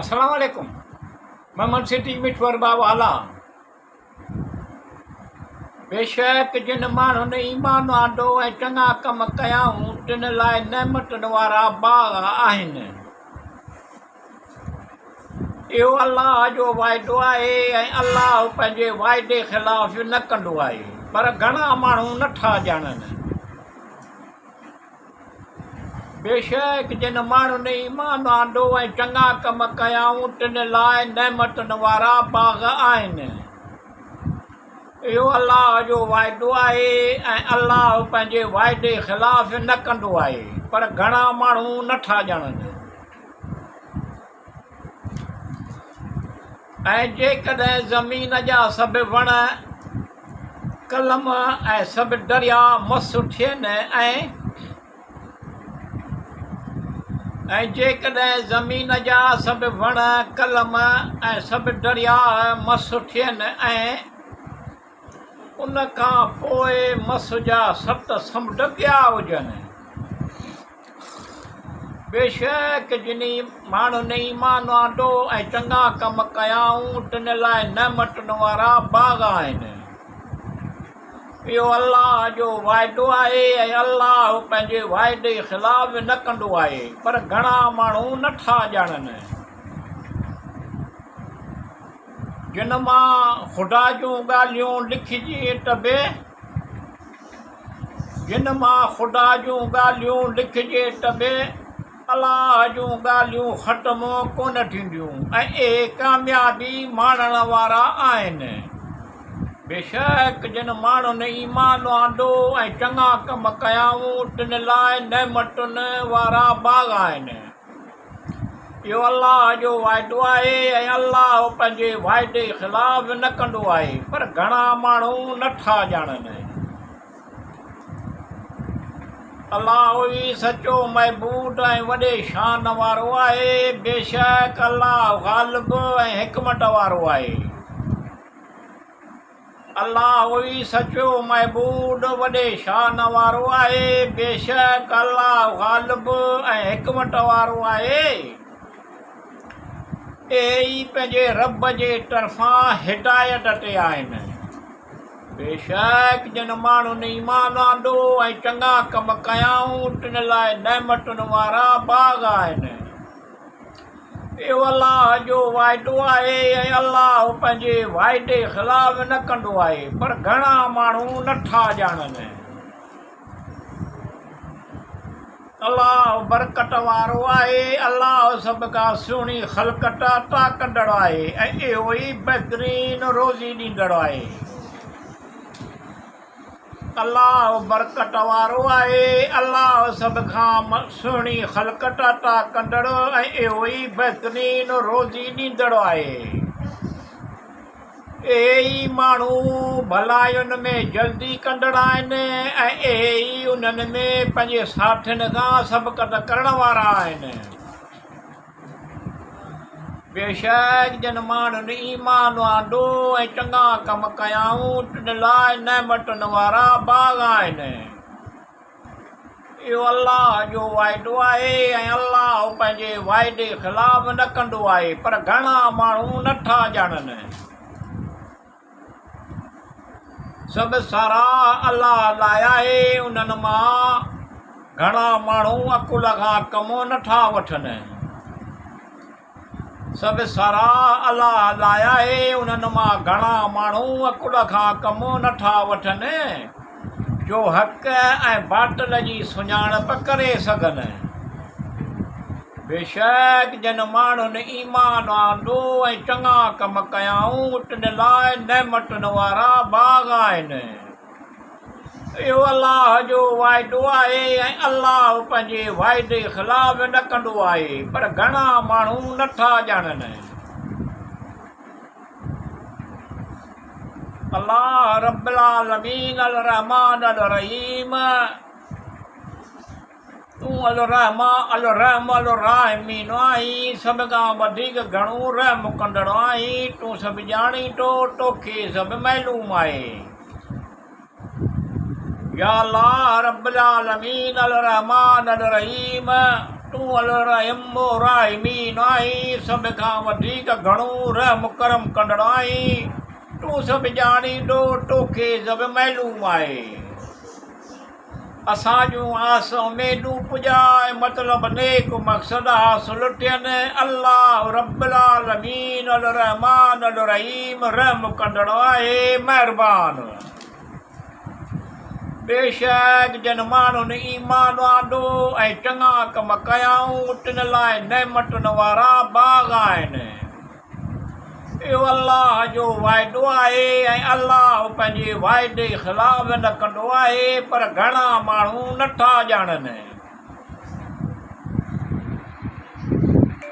السلام عليڪم محمد سٽي مٺو ارباب هالا بيشڪ جن ماڻهن ايمان آندو ۽ چڱا ڪم ڪيائون تن لاء نعمتن وارا باغ آهن. اهو الله جو واعدو آهي ۽ الله پنهنجي واعدي خلاف نه ڪندو آهي پر گهڻا ماڻهو نه ٿا ڄاڻن. بيشڪ جن ماڻهن ايمان آندو ۽ چڱا ڪم ڪيائون تن لاء نعمتن وارا باغ آهن. اهو الله جو واعدو آهي ۽ الله پنهنجي واعدي خلاف نه ڪندو آهي پر گهڻا ماڻهو نه ٿا ڄاڻن. ۽ جيڪڏهن زمين جا سڀ وڻ قلم ۽ سڀ درياء مس ٿين ۽. ۽ جيڪڏهن زمين جا سڀ وڻ قلم ۽ سڀ درياء مس ٿين ۽. ان کان پوء مس جا ست سمنڊ پيا هجن. بيشڪ جن ماڻهن ايمان آندو ۽ چڱا ڪم ڪيائون، تن لاء نعمتن وارا باغ آهن. اهو الله جو واعدو آهي ۽ الله پنهنجي واعدي خلاف نه ڪندو آهي، پر گهڻا ماڻهو نه ٿا ڄاڻن. جن مان خدا جون ڳالهيون لکجي ته به جن مان خدا جون ڳالهيون لکجي ته به الله جون ڳالهيون ختم ڪونه ٿينديون ۽ اهي ڪاميابي ماڻڻ وارا آهن. بيشڪ جن ماڻهن ايمان آندو ۽ چڱا ڪم ڪيائون تن لاء نعمتن وارا باغ آهن. اهو الله جو واعدو آهي ۽ الله پنهنجي واعدي خلاف نه ڪندو آهي پر گهڻا ماڻهو نه ٿا ڄاڻن. الله ئي سچو معبود ۽ وڏي شان وارو آهي، بيشڪ الله غالب ۽ حڪمت وارو آهي. الله ئي سچو معبود وڏي شان وارو آهي، بيشڪ الله غالب ۽ حڪمت وارو آهي. اهي ئي پنهنجي رب جي طرفان هدايت تي آهن. بيشڪ جن ماڻهن ايمان آندو ۽ چڱا ڪم ڪيائون تن لاء نعمتن وارا باغ آهن. اهو الله جو واعدو آهي ۽ الله پنهنجي واعدي خلاف نه ڪندو آهي پر گهڻا ماڻهو نه ٿا ڄاڻن. الله برڪت وارو آهي. الله سڀ کان سهڻي خلقت عطا ڪندڙ آهي ۽ اهو ئي بهترين روزي ڏيندڙ آهي. الله برڪت وارو آهي. الله سڀ کان سهڻي خلقت عطا ڪندڙ ۽ اهو ئي بهترين روزي ڏيندڙ آهي. اهي ئي ماڻهو ڀلاين ۾ جلدي ڪندڙ آهن ۽ اهي ئي انهن ۾ پنهنجي ساٿين کان سبقت ڪرڻ وارا آهن. بيشڪ جن ماڻهن ايمان آندو ۽ چڱا ڪم ڪيائون، تن لاء نعمتن وارا باغ آهن. اهو الله جو واعدو آهي ۽ الله پنهنجي واعدي خلاف نه ڪندو آهي، پر گهڻا ماڻهو نه ٿا ڄاڻن. سڀ ساراهه الله لاء آهي، انهن مان گهڻا ماڻهو عقل کان ڪم نه ٿا وٺن. سڀ ساراهه الله لاء آهي، انهن مان گهڻا ماڻهو عقل کان ڪم نه ٿا وٺن، جو حق ۽ باطل جي سڃاڻپ ڪري سگهن. بيشڪ جن ماڻهن ايمان آندو ۽ چڱا ڪم ڪيائون، تن لاء نعمتن وارا باغ آهن. اهو الله جو واعدو آهي ۽ الله پنهنجي واعدي خلاف نه ڪندو آهي، پر گهڻا ماڻهو نه ٿا ڄاڻن. الله رب العالمين الرحمٰن الرحيم. تون الرحمٰن الرحم الراحمين آهين، سڀ کان وڌيڪ گهڻو رحم ڪندڙ آهين، تون سڀ ڄاڻين ٿو، توکي سڀ معلوم آهي. يا الله رب العالمين الرحمٰن الرحيم! تون الرحم الراحمين آهين، سڀ کان وڌيڪ گهڻو رحم ڪرم ڪندڙ آهين، تون سڀ ڄاڻيندو، توکي سڀ معلوم آهي. اسان جون آس اميدون پڄاء، مطلب نيڪ مقصد حاصل ٿين، الله رب العالمين الرحمان الرحيم رحم ڪندڙ آهي، مهربان. بيشڪ جن ماڻهن ايمان آندو ۽ چڱا ڪم ڪيائون، تن لاء نعمتن وارا باغ آهن. اهو الله جو وعدو آهي ۽ الله پنهنجي وعدي خلاف نه ڪندو آهي، پر گهڻا ماڻهو نه ٿا ڄاڻن.